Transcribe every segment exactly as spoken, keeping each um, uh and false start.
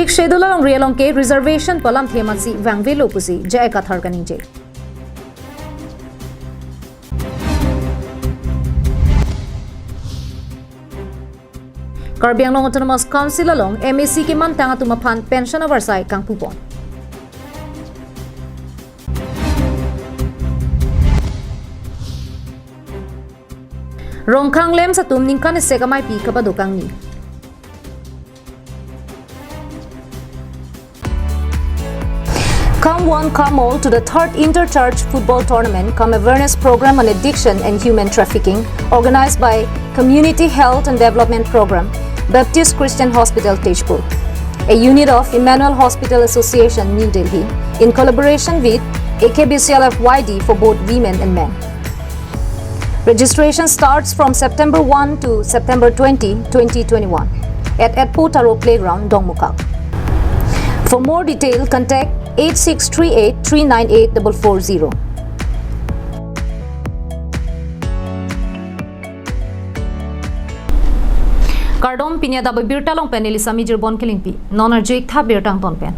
Schedule along ri along ke reservation pu alamthe amatsi vangvelo pusi J I Kathar kaningje. Karbi Anglong Autonomous Council along M A C kemantang atum aphan pension avarsai kangpupon. Rongkhang LAMPS atum ningkan isi amei pi kapado kangni. Come one, come all to the third Inter-Church Football Tournament cum Awareness Program on Addiction and Human Trafficking, organized by Community Health and Development Program, Baptist Christian Hospital, Tezpur, a unit of Emmanuel Hospital Association, New Delhi, in collaboration with A K B C L F Y D for both women and men. Registration starts from September one to September twenty, twenty twenty-one at Etpo Taro Playground, Dongmukak. For more detail, contact eight six three eight three nine eight double four zero. Kardom, pini adap abirta along pen neli Sami Jirbon Kelingpi. Non arju-ik tha birta angton pen.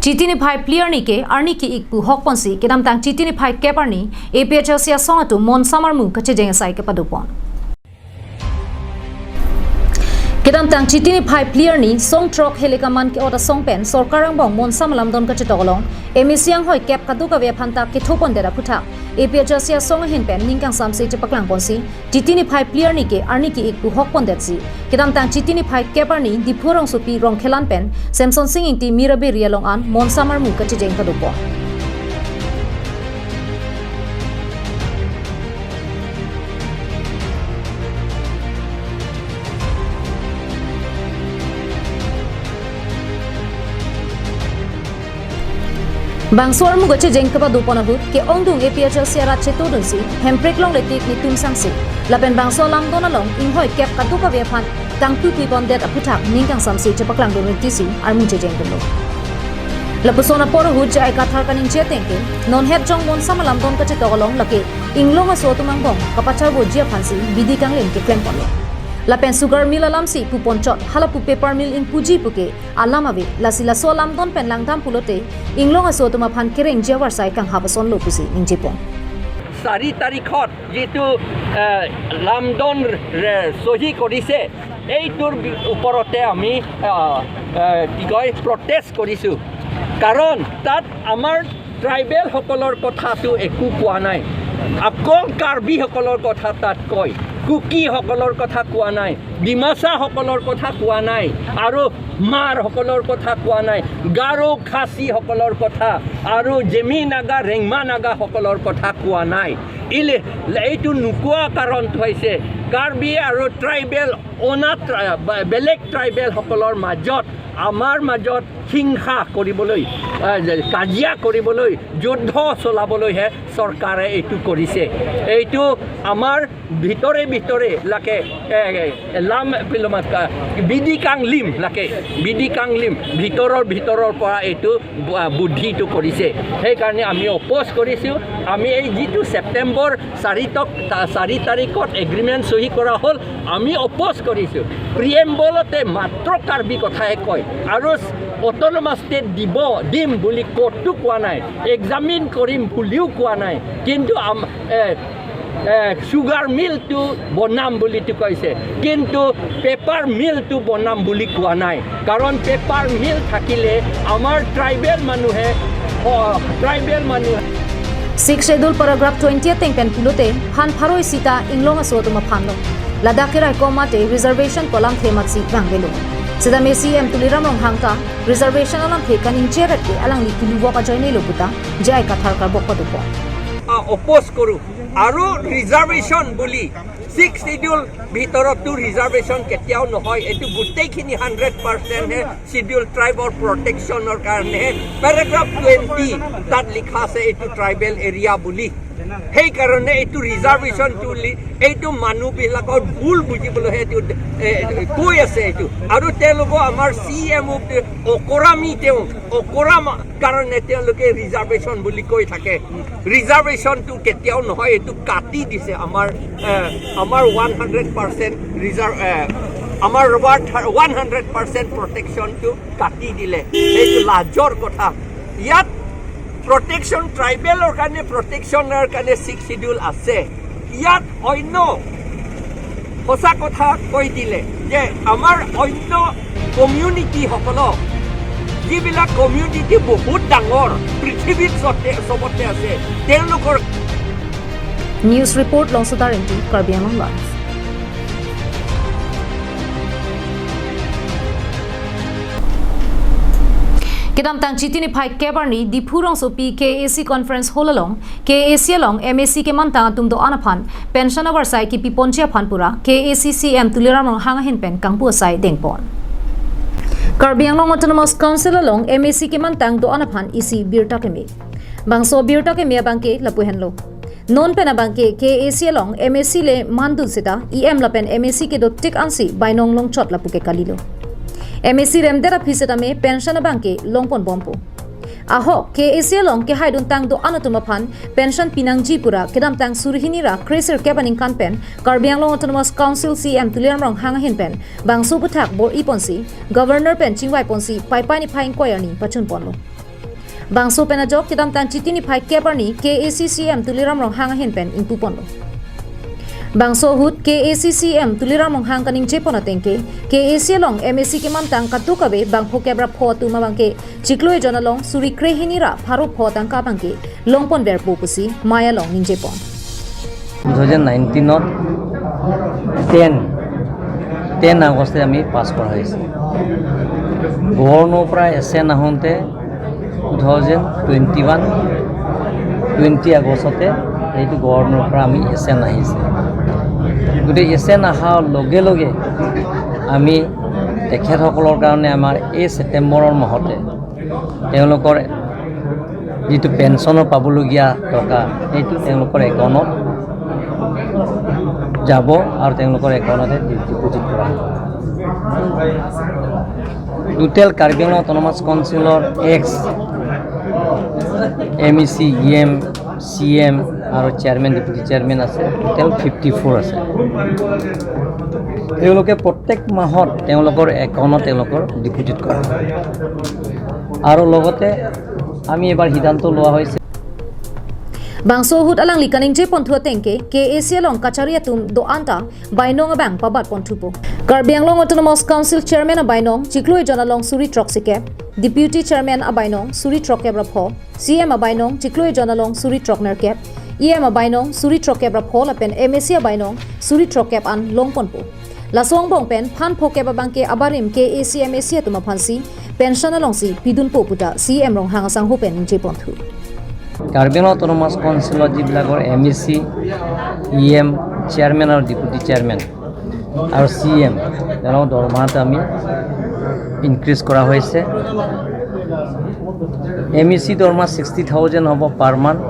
Chiti niphai phli arni ke arni ke-ik pu hokponsi kedamtang Chiti niphai kep arni A P H L C asong atum monsam armu kachejeng asai kepadopon. Kedamtang Chiti niphai phli arni song throk Helekaman ke-ot asong pen sorkar angbong monsam alamdon kachetok along M A C anghoi kep kadokave aphanta kethopondet aphuthak A P H L C asong ahin pen ning kangsamse chepaklangponsi Chiti niphai phli arni ke arni ke-ik pu hokpondetsi kedamtang Chiti niphai kep arni Diphu rongsopi Rongkhelan pen Semsonsing Ingti mir aberi along an monsam armu kachejeng padopon. Bangso armu kachejeng kepadopon ahut ke-ongdung A P H L C arat chetodunsi Hemprek longle tik nitum sangse lapen bangso alamdon along inghoi kep kadokave aphan tangtu puipondet aphuthak ning kangsamse chepaklangdun rintisi armu chejengdunlo. Lapuson apor ahut J I Kathar kaningje ateng ke non het jong monsam alamdon kachetok along lake inglong aso atum angbong kapacharboji aphansi bidi kanglim keklemponlo. Lapen sugar mill alamsi puponchot, halapu paper mill ingpuji puke alam ave, lasi laso alamdon pen langdam pulote inglong aso atum aphan kerengji avarsai kanghap asonlo pusi ningjepon. চাৰি তাৰিখত যিটো, এ, লামডন ৰে-, চহী কৰিছে, এইটোৰ বি-, ওপৰতে আমি, এ, এ, কি কয়, প্ৰটেষ্ট কৰিছোঁ। কাৰণ তাত আমাৰ ট্ৰাইবেলসকলৰ কথাটো একো কোৱা নাই। অকল কাৰ্বিসকলৰ কথা তাত কয়, কুকিসকলৰ কথা কোৱা নাই, ডিমাচাসকলৰ কথা কোৱা নাই, আৰু মাৰসকলৰ কথা কোৱা নাই, গাৰো খাচীসকলৰ কথা আৰু জেমি নাগা, ৰেংমা নাগাসকলৰ কথা কোৱা নাই। ইলে-, এইটো নোকোৱা কাৰণটো হৈছে কাৰ্বি আৰু ট্ৰাইবেল অনা ট্ৰা-, বা-, বেলেগ ট্ৰাইবেলসকলৰ মাজত, আমাৰ মাজত হিংসা কৰিবলৈ, আহ, যে কাজিয়া কৰিবলৈ, যুদ্ধ চলাবলৈহে চৰকাৰে এইটো কৰিছে। এইটো আমাৰ ভিতৰে ভিতৰে লাগে, এ, এ, লাম, পিলমাত কা-, বিধি কাংলিম লাগে, বিধি কাংলিম ভিতৰৰ, ভিতৰৰ পৰা এইটো বু-, বুদ্ধিটো কৰিছে। সেইকাৰণে আমি অপ'জ কৰিছোঁ। আমি এই যিটো ছেপ্টেম্বৰ চাৰি তক-, তা-, চাৰি তাৰিখত এগ্ৰিমেণ্ট চহী কৰা হ'ল, আমি অপ'জ কৰিছোঁ। প্ৰিএম্বলতে মাত্ৰ কাৰ্বি কথাই কয় আৰু অট'নমাছ ষ্টেট দিব, দিম বুলি ক'তো কোৱা নাই, এক্সামিন কৰিম বুলিও কোৱা নাই। কিন্তু আম-, এ, এ, চুগাৰ মিলটো বনাম বুলিতো কৈছে, কিন্তু পেপাৰ মিলটো বনাম বুলি কোৱা নাই। কাৰণ পেপাৰ মিল থাকিলে আমাৰ ট্ৰাইবেল মানুহে, অ, ট্ৰাইবেল মানুহে Sixth Schedule paragraph twenty ateng pen pulote phan pharo isi ta inglong aso atum aphanlo. Ladak keraikom mate reservation pu alamthe amatsi vangvelo. Sitame C E M Tuliram Ronghang ta reservation alamthe kaningje ret ke alangli tuluvok ajoinelo puta J I Kathar karbok padopon. আ, অপ'জ কৰোঁ। আৰু ৰিজাৰ্ভেশ্যন বুলি six schedule ভিতৰততো ৰিজাৰ্ভেশ্যন কেতিয়াও নহয়, এইটো গোটেইখিনি হাণ্ড্ৰেড পাৰ্চেণ্টহে শ্বিডিউল ট্ৰাইবৰ প্ৰটেকশ্যনৰ কাৰণেহে। পেৰাগ্ৰাফ টুৱেণ্টি তাত লিখা আছে এইটো ট্ৰাইবেল এৰিয়া বুলি। সেইকাৰণে এইটো ৰিজাৰ্ভেশ্যনটো লি-, এইটো মানুহবিলাকৰ ভুল বুজিবলৈহে এইটো, এ, কৈ আছে এইটো। আৰু তেওঁলোকৰ আমাৰ চি এম অকৰামী, তেওঁ অকৰাম কাৰণে তেওঁলোকে ৰিজাৰ্ভেশ্যন বুলি কৈ থাকে। ৰিজাৰ্ভেশ্যনটো কেতিয়াও নহয়, এইটো কাটি দিছে আমাৰ, এ, আমাৰ ওৱান হাণ্ড্ৰেড পাৰ্চেণ্ট ৰিজাৰ্ভ, এ, আমাৰ ৱাৰ্ড ওৱান হাণ্ড্ৰেড পাৰ্চেণ্ট প্ৰটেকশ্যনটো কাটি দিলে। সেইটো লাজৰ কথা। ইয়াত প্ৰটেকশ্যন, ট্ৰাইবেলৰ কাৰণে প্ৰটেকশ্যনৰ কাৰণে ছিক্স শ্বিডিউল আছে। ইয়াত অন্য, সঁচা কথা কৈ দিলে যে আমাৰ অন্য কমিউনিটিসকলক, যিবিলাক কমিউনিটি বহুত ডাঙৰ, পৃথিৱীত চতে-, চবতে আছে, তেওঁলোকৰ News report, Longsodar Ingti, Karbi Anglong Live. Kedamtang Chiti niphai kep arni Diphu rongsopi K A C Conference Hall along, K A C along M A C kemantang atum do-an aphan pension avarsai kipi ponji aphan pura K A C C M Tuliram Ronghang ahin pen kangpu asai dengpon. Karbi Anglong Autonomous Council along M A C kemantang do-an aphan isi birta keme. Bangso birta keme abangke lapu henlo. Non pen abangke K A C along M A C le mandun seta E M lapen M A C kedotik ansi bainong longchot lapu ke kalilo. M A C remdet aphi setame pension abangke longpon bompo. Ahok K A C along kehaidun tang do-an atum aphan pension pinangji pura kedamtang suri hini ra kre sirkep aningkan pen Karbi Anglong Autonomous Council C M Tuliram Ronghang ahin pen bangso aputhak bor-i ponsi Governor pen chingvai ponsi Paipai niphai ingkoi arni pachun ponlo. Bangso pen ajok kedamtang Chiti niphai kep arni K A C C M Tuliram Ronghang ahin pen ingpu ponlo. Bangso ahut K A C C M Tuliram Ronghang kaningje pon atengke K A C along M A C kemantang kadokave bang phokep ra pho atum abangke chiklo ejon along suri kre hini ra pharo pho tangka abangke longpon verpo pusi mei along ningje pon. Two thousand নাইনটিনত ten, ten আগষ্টে আমি pass কৰা হৈছে। গভৰ্ণৰৰ পৰা S N আহোঁতে two thousand twenty one, twenty আগষ্টতে এইটো গভৰ্ণৰৰ পৰা আমি এছ এন আহিছে। গতিকে এছ এন অহাৰ লগে লগে আমি তেখেতসকলৰ কাৰণে আমাৰ এই ছেপ্টেম্বৰৰ মাহতে তেওঁলোকৰ যিটো পেঞ্চনৰ পাবলগীয়া টকা, সেইটো তেওঁলোকৰ একাউণ্টত যাব আৰু তেওঁলোকৰ একাউণ্টতে ডিপজিট কৰা হ'ব। টোটেল কাৰ্বি আংলং অট'নমাছ কাউন্সিলৰ x M E C, E M, C M আৰু চেয়াৰমেন, ডেপুটি চেয়াৰমেন আছে, টোটেল ফিফটি ফ'ৰ আছে। তেওঁলোকে প্ৰত্যেক মাহত তেওঁলোকৰ একাউণ্টত তেওঁলোকৰ ডিপজিট কৰা হয়। আৰু লগতে আমি এবাৰ সিদ্ধান্ত লোৱা হৈছে। Bangso ahut alangli kaningje ponthu atengke K A C along kachari atum do-an ta bainong abang pabat ponthupo. Karbi Anglong Autonomous Council Chairman abainong chiklo ejon along suri throksi kep, Deputy Chairman abainong suri throkkep ra pho, C M abainong chiklo ejon along suri throknerkep, E M abainong suri throkkep ra pho lapen M A C abainong suri throkkep an longponpo. Laso angbong pen phan phokep abangke abarim K A C M A C atum aphansi pension alongsi pidunpo puta C M Ronghang asangho pen ningje ponthu. Karbi Anglong autonomous কাউন্সিলত যিবিলাকৰ M E C, E M, chairman আৰু deputy chairman আৰু C M, তেওঁলোকৰ দৰমহাটো আমি ইনক্ৰিজ কৰা হৈছে। M E চি দৰমহা ছিক্সটি থাউজেণ্ড হ'ব পাৰ মান্থ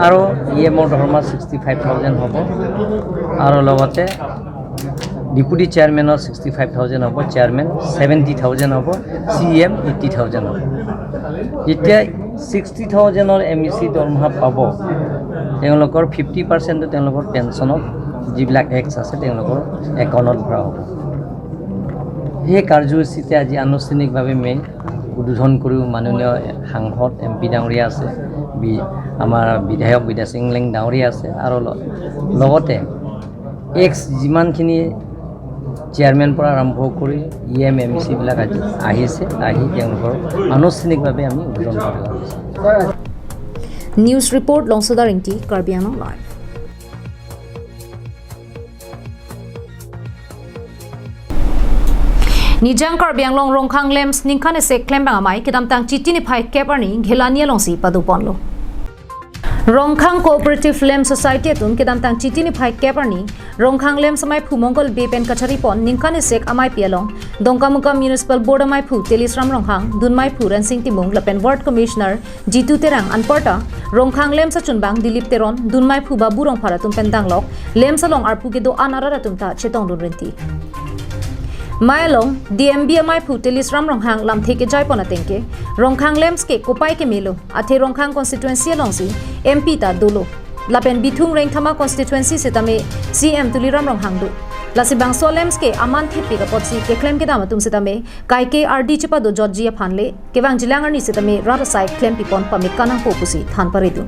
আৰু ই এমৰ দৰমহা ছিক্সটি ফাইভ থাউজেণ্ড হ'ব আৰু লগতে ডেপুটি চেয়াৰমেনৰ ছিক্সটি ফাইভ থাউজেণ্ড হ'ব, চেয়াৰমেন ছেভেণ্টি থাউজেণ্ড হ'ব, চি এম এইটি থাউজেণ্ড হ'ব। যেতিয়া ছিক্সটি থাউজেণ্ডৰ এম ই চি দৰমহা পাব, তেওঁলোকৰ ফিফটি পাৰ্চেণ্টটো তেওঁলোকৰ পেঞ্চনত যিবিলাক এক্স আছে, তেওঁলোকৰ একাউণ্টত ভৰা হ'ব। সেই কাৰ্যসূচীতে আজি আনুষ্ঠানিকভাৱে মে উদ্বোধন কৰিও মাননীয় সাংসদ এম পি ডাঙৰীয়া আছে, বি-, আমাৰ বিধায়ক বিদ্যা সিং ইংলেং ডাঙৰীয়া আছে আৰু ল-, লগতে এক্স যিমানখিনি চেয়াৰমেন পৰা আৰম্ভ কৰি ই এম এম ই চিবিলাক আজি আহিছে, আহি তেওঁলোকৰ আনুষ্ঠানিকভাৱে আমি উদ্বোধন কৰা হৈছে। News report, Longsodar Ingti, Karbi Anglong Live. Nijang Karbi Anglong Rongkhang LAMPS ningkan isi klembang amei kedamtang Chiti niphai kep arni Ghelani alongsi padoponlo. Rongkhang Cooperative LAMPS Society atum kedamtang Chiti niphai kep arni Rongkhang LAMPS amaiphu Mongol Bey pen kacharipon ningkan isi ameipi along Dongkamukam Municipal Board amaiphu Telisram Ronghang, dunmaiphu Rensing Timung lapen Ward Commissioner Jitu Terang anparta Rongkhang LAMPS achunbang Dilip Teron, dunmaiphu Babu Rongphar atum pen danglok LAMPS along arpu kedo-an arat atum ta chetongdun rinti. Mei along D M B amaiphu Telisram Ronghang lamthe kejaipon atengke Rongkhang LAMPS ke kopai kemelo, athe Rongkhang constituency alongsi M P ta dolo. Lapen Bithung Rengthama constituency setame C M Tuliram Ronghang do. Lasi bangso a-lamps ke aman thepik apotsi keklem kedam atum sitame kaike ardi chepado jotji aphan le kevangjilang arni sitame rat asai klempipon pame kanangpo pusi than paredun.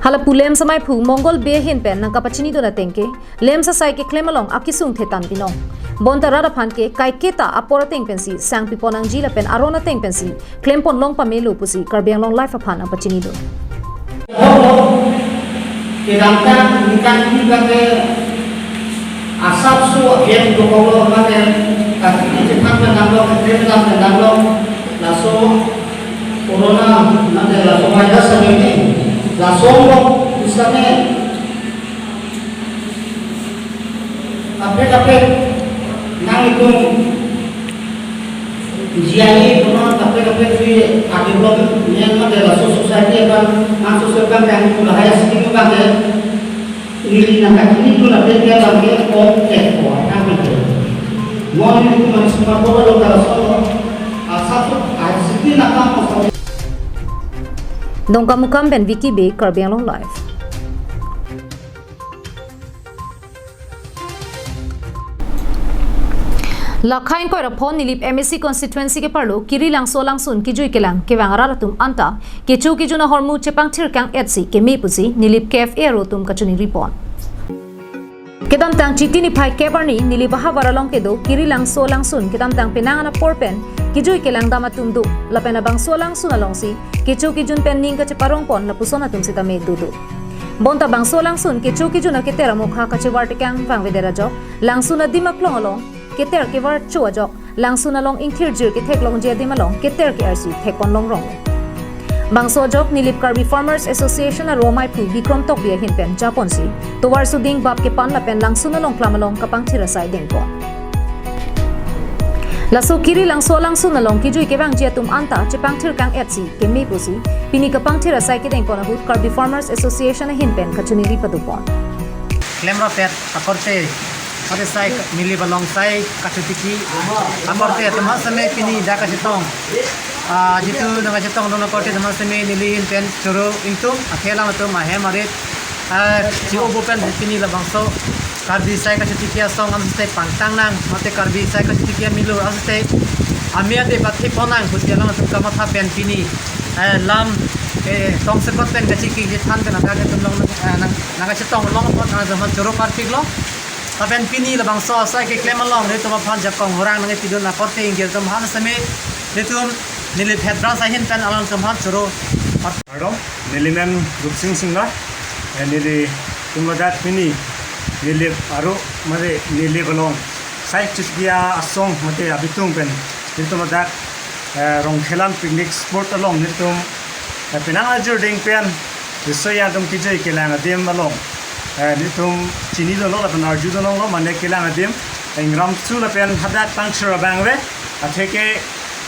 Hala pu lamps amaiphu Mongol Bey ahin pen nangkapachinidun ateng ke lamps asai keklem along akesung thetan binong. Bonta rat aphan ke kaiketa apor ateng pensi sangpipon nangji lapen aron ateng pensi klempon long pamelo pusi Karbi Anglong Live aphan nangpachinidun. Kedamtang ningkan kiri abang ke asapso hem dokoklo abang ke kachini chephan pen damlo, keklem dam pen damlo, laso corona abang ke laso virus abang ke laso lo pusitame kaprek kaprek nanglitum G I A kono kaprek kaprek si a-development mate laso society abang, nang social abang yang itu lahai sini abang ke, neli nangkachinidun lapen ke abang ke kok tek ko abang ke. Non nelitum manis semua ko lo kalau so, asal tu, asal ni nakam masuk. Dongkamukam pen Vicky Bey, Karbi Anglong Live. Lakha ingkoi ra pho Nilip M A C constituency ke-arlo Kirilangso alangsun kejui kelang kevang arat atum anta kecho kejun ahormu chepangthir kang-etsi keme pusi Nilip K F A aro atum kachiningri pon. Kedamtang Chiti niphai kep arni Nilip ahavar along kedo Kirilangso alangsun kedamtang penang an apor pen kejui kelang dam atum do lapen labangso alangsun alongsi kecho kejun pen ning kacheparong pon lapuson atum sitame dodo. Bonta bangso alangsun kecho kejun aketer amokha kachevar tekang vangvedet ajok, langsun adim aklong along keter kevar cho ajok, langsun along ingthirjir ketheklongji adim along keter ke-arsi thekpon longrong. Bangso ajok Nilip Karbi Farmers Association aro amaiphu Bikrom Tokbi ahin pen japonsi tovar suding bap kepan lapen langsun along klam along kapangthir asai dengpon. Laso Kirilangso alangsun along kejui kevangji atum anta chepangthir kang-etsi keme pusi pini kapangthir asai kedengpon ahut Karbi Farmers Association ahin pen kachiningri padopon. Klem rapet akorte, mate sai Nilip along sai kachotiki akorte atum asame pini dak kachetong. Ah, jitu nangkachetongdun akorte atum asame neli ahin pen choro ingtung, akhei alam atum ahem arit, ah, chi-obo pen pini labangso Karbi sai kachotiki asong amsite pangtang nang, mate Karbi sai kachotiki amilo amsite amia de pathi ponang pusi alam atum kamatha pen pini, eh, lam, eh, tongsekot pen kachiki chethan pen adak atum along, eh, nang, nangkachetong longpon nang zaman choro parpiklo. Lapen pini labangso asai keklem along nelitum aphan jakong horang nangpidun akorte ingjir atum aphan sitame nelitum Nilip head branch ahin pen alangtum aphan choro. Kardom, neli men Rupsing Singnar, eh, nelitum ladak pini Nilip aro mate Nilip along sai chotiki asong mate abitung pen nelitum ladak, eh, Rongkhelan picnic spot along nelitum, eh, penang ajor ding pen riso-ejang atum kejui kelang adim along, eh, nelitum chinidunlo lapen arjudunlonglo mane kelang adim ingram su lapen hadak pangthir abang ave, atheke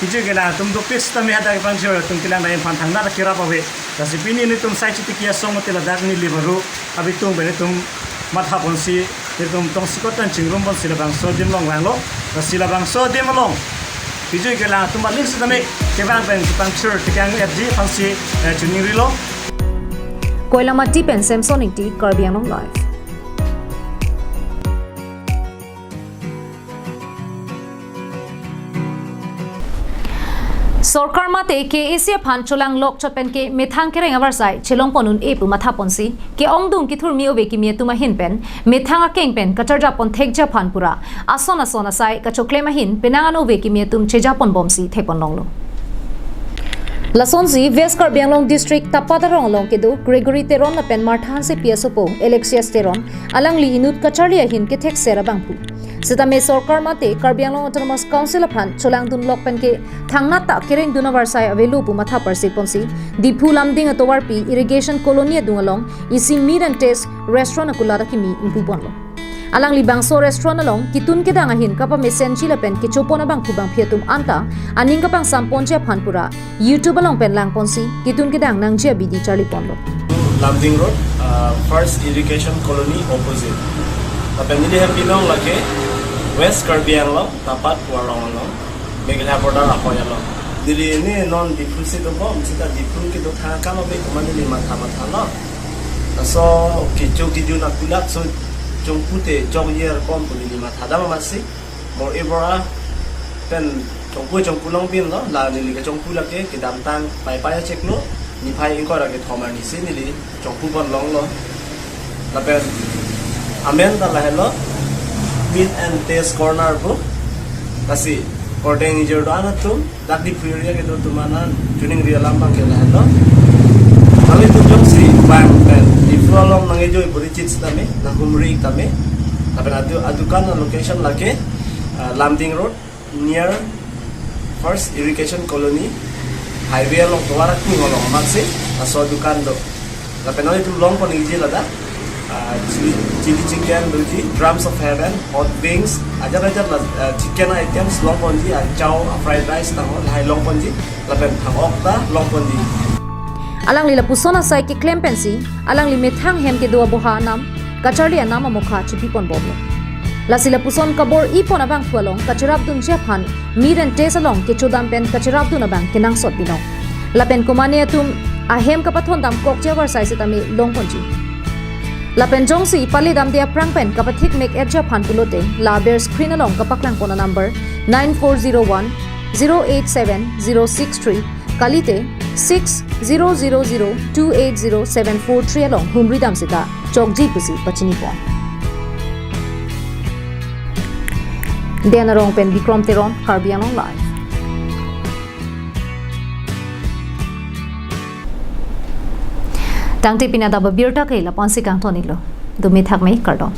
kejui kelang atum dopik sitame hadak pangthir atum kelang dam aphan thangnat kerap ave. Lasi pini nelitum sai chotiki asong mate ladak Nilip aro abitung pen nelitum mathaponsi nelitum tongsekot pen chingrumponsi labangso adim along vanglo. Lasi labangso adim along kejui kelang atum aling sitame kevang pen pangthir tekang-etji aphansi, eh, chiningrilo. Koilamati pen Samson Ingti, Karbi Anglong Live. Sorkar mate K A A C aphan cholang lokchot pen ke methang kereng avarsai chelongpon un-e pu mathaponsi ke-ongdung kethurmi ove kimi atum ahin pen methang akeng pen kacharjapon thekji aphan pura ason ason asai kachoklem ahin penang an ove kimi atum chejaponbomsi thekponlonglo. Lasonsi West Karbi Anglong District Tapat arong along kedo Gregory Teron lapen Martha Hansepi asopo Alexius Teron alangli inut kacharli ahin kethekser abangphu. Sitame sorkar mate Karbi Anglong Autonomous Council aphan cholangdun lok pen ke thangnat ta kerengdun avarsai avelo pu matha parseponsi Diphu Lumding atovarpi Irrigation Colony adung along isi Meat and Taste Restaurant akulat akimi ingpuponlo. Alangli bangso restaurant along kitun kedang ahin kapamesenji lapen kechopon abangphu bangphi atum anta aning kapangsamponji aphan pura YouTube along pen langponsi kitun kedang nangji abidi charliponlo. Lumding Road, uh, First Irrigation Colony opposite. Lapen neli hem binong lake West Karbi Anglong, Tapat pu arong along, Meghalaya border ahoi along. Neli ne non Diphu si dobom, seta Diphu kedo thang akam ave komat neli matha matha lo. Laso kecho kejun akulat so Chongpu te chokji ar kom pu neli mathadam amatsi, moreover, pen chongpu chongpu longbin lo, la neli kachongpu lake kedamtang Paipai achiklo, niphai ingkoi ra kethom arnisi neli chongpu pon longlo. Lapen amen ta lahelo, Meat and Taste Corner pu. Lasi kordeng ingjir do-an atum, dak Diphu area kedo atum aphan choningri alam abang ke lahelo. Nanglitum jongsi bang pen Diphu along nangkejoi puri chit sitame, nanghumri tame. Lapen adu, adukan a-location lake, ah, Lumding Road, near First Irrigation Colony, highway along tovar akung along amatsi laso dukan do. Lapen nanglitum longpon ikji ladak, ah, chili, chili chicken doji, Drums of Heaven, hot wings, ajat ajat la, ah, chicken items longponji, achow, a-fried rice tangho, lahai longponji, lapen thang-ok ta longponji. Alangli lapuson asai keklem pensi, alangli methang hem kedo aboha anam, kacharli anam amokha chipiponbomlo. Lasi lapuson kabor-ipon abangphu along kacherapdunji aphan Meat and Taste along kechodam pen kacherapdun abang kenangsot binong. Lapen komane atum ahem kapathondamkokji avarsai sitame longponji. Lapen jongsi pale damde aphrang pen kapathik mek-etji aphan pulote, la aber screen along kapaklangpon a-number nine four zero one zero eight seven zero six three, kalite six zero zero zero two eight zero seven four three along humri dam seta chokji pusi pachinipon. Dena Rong pen Bikrom Teron, Karbi Anglong Live. Tangte pini adap abirta ke lapu-ansi kangton-iklo. Dumi thakme, kardom.